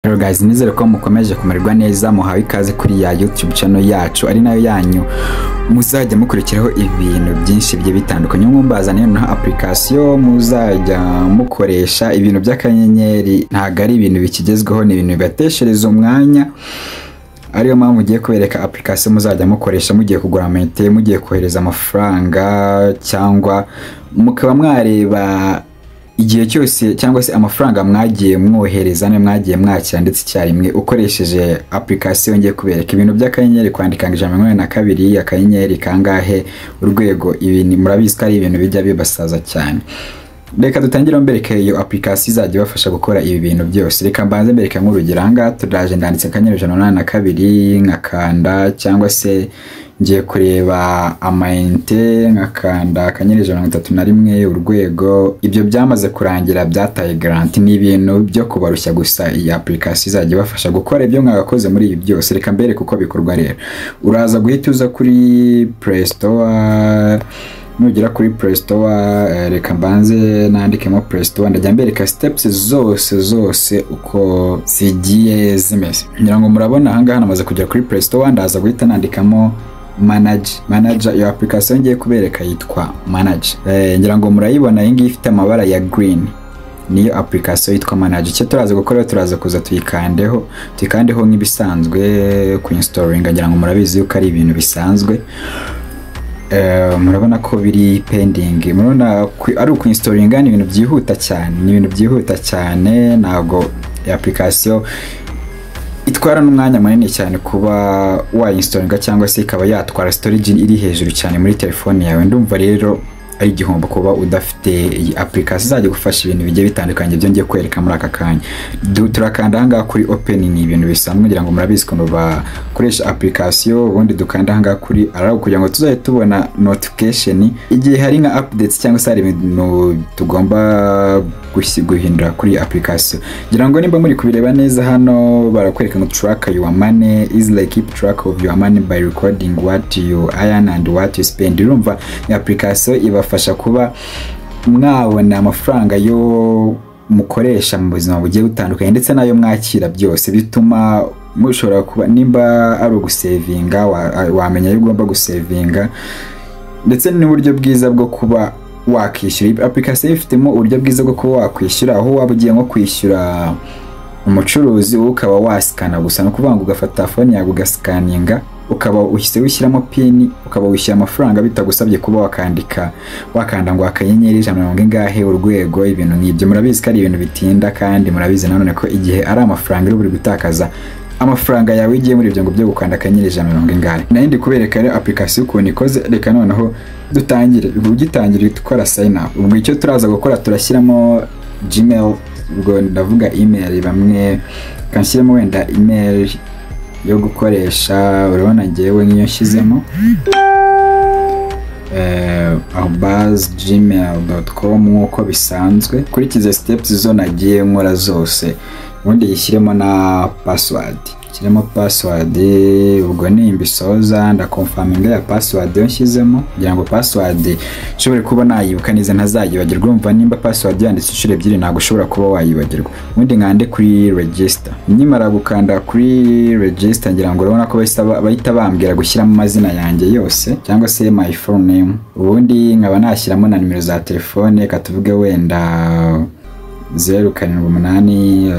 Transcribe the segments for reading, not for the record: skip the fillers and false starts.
Hello guys, nizere ko mukomeje kumererwa neza. Muhawe ikaze kuri ya YouTube channel yacu, ari nayo yanyu muzajya mukurikiraho ibintu byinshi bigiye bitandukanye. Mbazaniye noneho application muzajya mukoresha. Ibintu by'akanyenyeri ntabwo ari ibintu bikigezweho, ni ibintu bibateshereza umwanya, ariyo mpamvu ugiye kubereka application muzajya mukoresha mugiye kugura amayinite, mugiye kohereza amafaranga, cyangwa mukaba mwareba igihe cyose cyangwa se amafaranga mwagiye mwohereza ne mwagiye mwakira ndetse icyarimwe, ukoresheje application ngiye kubereka. Ibintu by'akanyenyeri, kwandika ngo 182 akanyenyeri kangahe urwego, ibi murabizi ko ari ibintu bijya bibasaza cyane. Reka dutangire mbereke iyo application izajya ibafasha gukora ibi bintu byose. Reka mbanze mbereke nk'urugero. Aha ngaha turaje, ndanditse *182 nkakanda, cyangwa se ngiye kureba amayinite nkakanda *131 urwego. Ibyo byamaze kurangira, byataye garantie, ni ibintu byo kubarushya gusa. Iyi application izajya ibafasha gukora ibyo mwagakoze muri ibi byose. Reka mbereke uko bikorwa rero. Uraza guhita uza kuri Play Store. Nugera kuri Play Store, reka mbanze nandikemo Play Store, ndajya mbereka steps zose zose uko zigiye zimeze. Ngira ngo murabona aha ngaha namaze kugera kuri Play Store. Ndaza guhita nandikamo manage manager. Iyo application ngiye kubereka yitwa Manage. Ngira ngo murayibona, iyi ngiyi ifite amabara ya green niyo application yitwa Manage. Icyo turaza gukora, turaza kuza tuyikandeho, tuyikandeho nk'ibisanzwe kuinstallinga. Ngira ngo murabizi yuko ari ibintu bisanzwe. Murabona ko biri pending, murabona ari ukuinstallinga, ni ibintu byihuta cyane, ni ibintu byihuta cyane. Ntabwo application itwara n'umwanya munini cyane kuba wayinstallinga, cyangwa se ikaba yatwara storage iri hejuru cyane muri telefone yawe. Ndumva rero ari igihombo kuba udafite iyi application izajya gufasha ibintu bigiye bitandukanye byo ngiye kwereka muri aka kanya. Turakanda ahangaha kuri open, ni ibintu bisanzwe, kugira ngo murabizi ukuntu bakoresha application. Ubundi dukanda ahangaha kuri allow kugira ngo tuzajye tubona notification igihe hari nka updates cyangwa se hari ibintu tugomba guhindura kuri application. Ngira ngo nimba muri kubireba neza, hano barakwereka ngo "Track your money easily. Keep track of your money by recording what you earn and what you spend." Urumva iyi application ibafasha kuba mwabona amafaranga yo mukoresha mu buzima bugiye butandukanye ndetse n'ayo mwakira byose. Bituma mushobora kuba, nimba ari ugusevinga, wamenya ayo ugomba gusevinga, ndetse n'uburyo bwiza bwo kuba wakishyura. Iyi application ifitemo uburyo bwiza bwo kuba wakwishyura, aho waba ugiye nko kwishyura umucuruzi, wowe ukaba wasikana gusa. Ni ukuvuga ngo ugafata phone yawe ugasikaninga, ukaba uhise wishyiramo PIN, ukaba wishyura amafaranga bitagusabye kuba wakandika, wakanda ngo *150 urwego, ibintu nk'ibyo. Murabizi ko ari ibintu bitinda, kandi murabizi nanone ko igihe ari amafaranga uri buri gutakaza amafaranga yawe igiye muri ibyo ngo byo gukanda *150. Nari ndi kubereka rero application ukuntu ikoze. Reka noneho dutangire. Ubwo ugitangira ukora sign up, ubwo icyo turaza gukora, turashyiramo Gmail, ubwo ndavuga email. Bamwe kanshyiremo wenda email yo gukoresha. Urabona ngewe nk'iyo nshyizemo @gmail.com nk'uko bisanzwe, kurikiza steps zo nagiye nkora zose. Ubundi yishyiremo na password, shyiremo password. Ubwo nimbisoza ndakonfaminga ya password yo nshyizemo, kugira ngo password nshobore kuba nayibuka neza, ntazayibagirwa. Urumva nimba password yanditse inshuro ebyiri, ntabwo ushobora kuba wayibagirwa. Ubundi nkande kuri register. Nkimara gukanda kuri register, ngira ngo urabona ko bahita bambwira gushyiramo amazina yanjye yose cyangwa se my full name, ubundi nkaba nashyiramo na nimero za telefone. Reka tuvuge wenda 078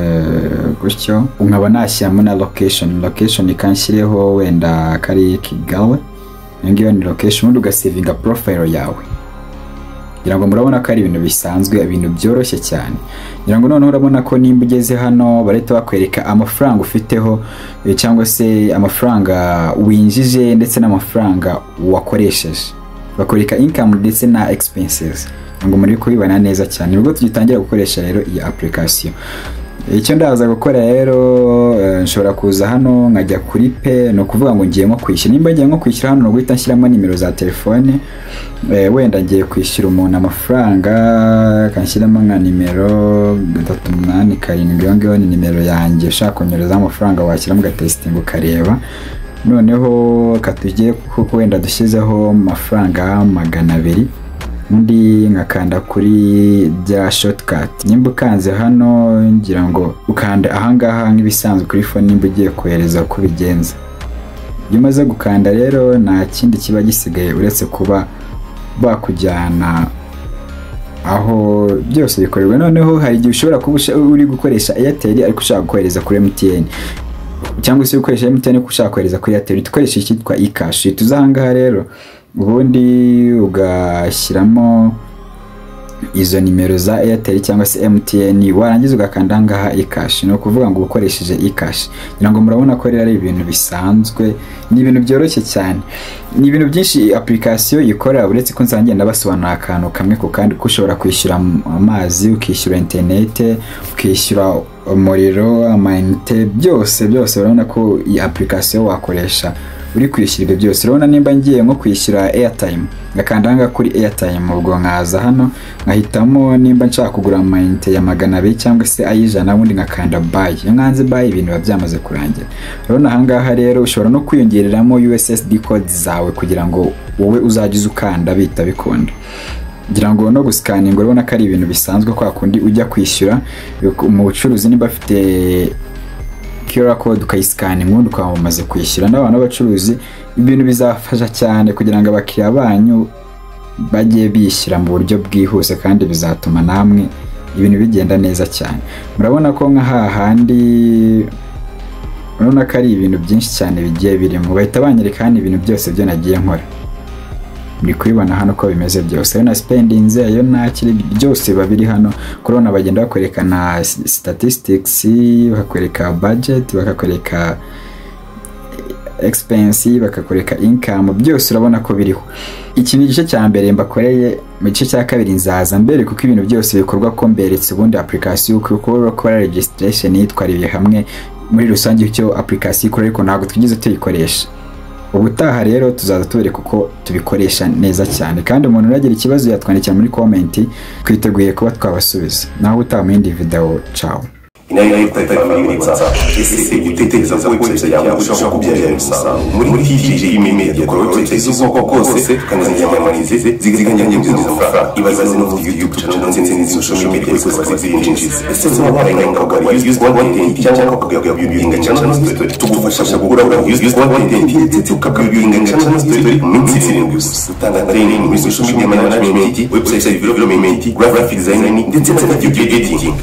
gutyo. Nkaba nashyiramo na location, location ikanshyireho wenda kari Kigali, iyo ngiyo ni location. Ubundi ugasevinga profile yawe. Ngira ngo murabona ko ari ibintu bisanzwe, ibintu byoroshye cyane. Ngira ngo noneho urabona ko nimba ugeze hano, barahita bakwereka amafaranga ufiteho, cyangwa se amafaranga winjije ndetse n'amafaranga wakoresheje, bakwereka income ndetse na expenses. Ngo muri kubibona neza cyane, nibwo tugitangira gukoresha rero iyi application. Icyo ndaza gukora rero, nshobora kuza hano nkajya kuri pay. Ni ukuvuga ngo ngiye nko kwishyura. Nimba ngiye nko kwishyura hano, ni uguhita nshyiramo nimero za telefone. Wenda ngiye kwishyura umuntu amafaranga, kanshyiramo nka nimero 387, iyo ngiyo ni nimero yanjye. Ushaka konyorezaho amafaranga washyiramo, ugatesitinga, ukareba. Noneho katujye kuko wenda dushyizeho amafaranga 200. Undi nkakanda kuri bya shortcut. Nimba ukanze hano, ngira ngo ukanda ahangaha nk'ibisanzwe kuri phone nimba ugiye kohereza uko ubigenza. Iyo umaze gukanda rero, nta kindi kiba gisigaye uretse kuba bakujyana aho byose bikorerwa. Noneho hari igihe ushobora kuba uri gukoresha Airtel ariko ushaka kohereza kuri MTN, cyangwa se ukoresha MTN ariko ushaka kohereza kuri Airtel. Dukoresha icyitwa eKash. Tuza ahangaha rero, ubundi ugashyiramo izo nimero za Airtel cyangwa se MTN, warangiza ugakanda ahangaha eKash. Ni ukuvuga ngo ukoresheje eKash. Ngira ngo murabona ko rero ari ibintu bisanzwe, ni ibintu byoroshye cyane, ni ibintu byinshi application ikora, uretse ko nzajya ndabasobanurira akantu kamwe ku kandi, ko ushobora kwishyura amazi, ukishyura internet, ukishyura umuriro, amayinite, byose byose. Urabona ko iyi application wakoresha uri kwishyura ibyo byose. Urabona nimba ngiye nko kwishyura airtime, ngakanda ahangaha kuri airtime, ubwo nkaza hano nkahitamo nimba nshaka kugura amayinite ya 200 cyangwa se ay'ijana, ubundi nkakanda buy. Iyo nkanze buy, ibintu biba byamaze kurangira. Urabona ahangaha rero ushobora no kwiyongereramo USSD code zawe kugira ngo wowe uzajye uza ukanda bihita bikunda. Ngira ngo no gusikaninga urabona ko ari ibintu bisanzwe, kwa kundi ujya kwishyura mu bucuruzi, nimba afite QR code ukayisikaninga, ubundi ukaba umaze kwishyura. N'abantu b'abacuruzi ibintu bizafasha cyane kugira ngo abakiriya banyu bajye bishyura mu buryo bwihuse, kandi bizatuma namwe ibintu bigenda neza cyane. Murabona ko nka hahandi urabona ko ari ibintu byinshi cyane bigiye birimo. Bahita banyereka hano ibintu byose byo nagiye nkora, muri kubibona hano ko bimeze byose. Ayo na spendinze, ayo nakiri, byose biba biri hano. Kurabona bagenda bakwereka na statistics, bakakwereka budget, bakakwereka expense, bakakwereka income, byose urabona ko biriho. Iki ni igice cya mbere mbakoreye. Mu gice cya kabiri nzaza mbere kuko ibintu byose bikorwa, ko mberetse ubundi application uko bakora registration, yitwariye hamwe muri rusange icyo application ikora, ariko ntabwo twigeze tuyikoresha. Ubutaha rero tuzaza tubereka uko tubikoresha neza cyane. Kandi umuntu uragira ikibazo yatwandikira muri comment, twiteguye kuba twabasubiza. Naho utaha mu yindi video, ciao. Inayo family WhatsApp. Ese utekereza ko website yawe ushobora kubyarira umusaruro? Muri TJ Media dukora website z'ubwoko bwose, tukanaziyamamariza zigatangira amafaranga. Ibaze no ku YouTube channel ndetse n'izindi social media zikaba zinjiza. Ese waba warayinga use content cyangwa ukabuildinga channel story? Tugufasha gukora use content ndetse ukabuildinga channel story mu minsi 7 gusa. Dutanga training muri social media management, website development, graphic design ndetse na video editing.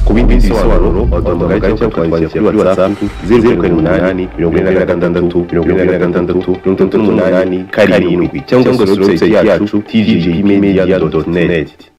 Ku bindi bisobanuro waduhamagara cyangwa ukatwandikira kuri WhatsApp 0788464668 7, cyangwa ugasura website yacu tjpmedia.net.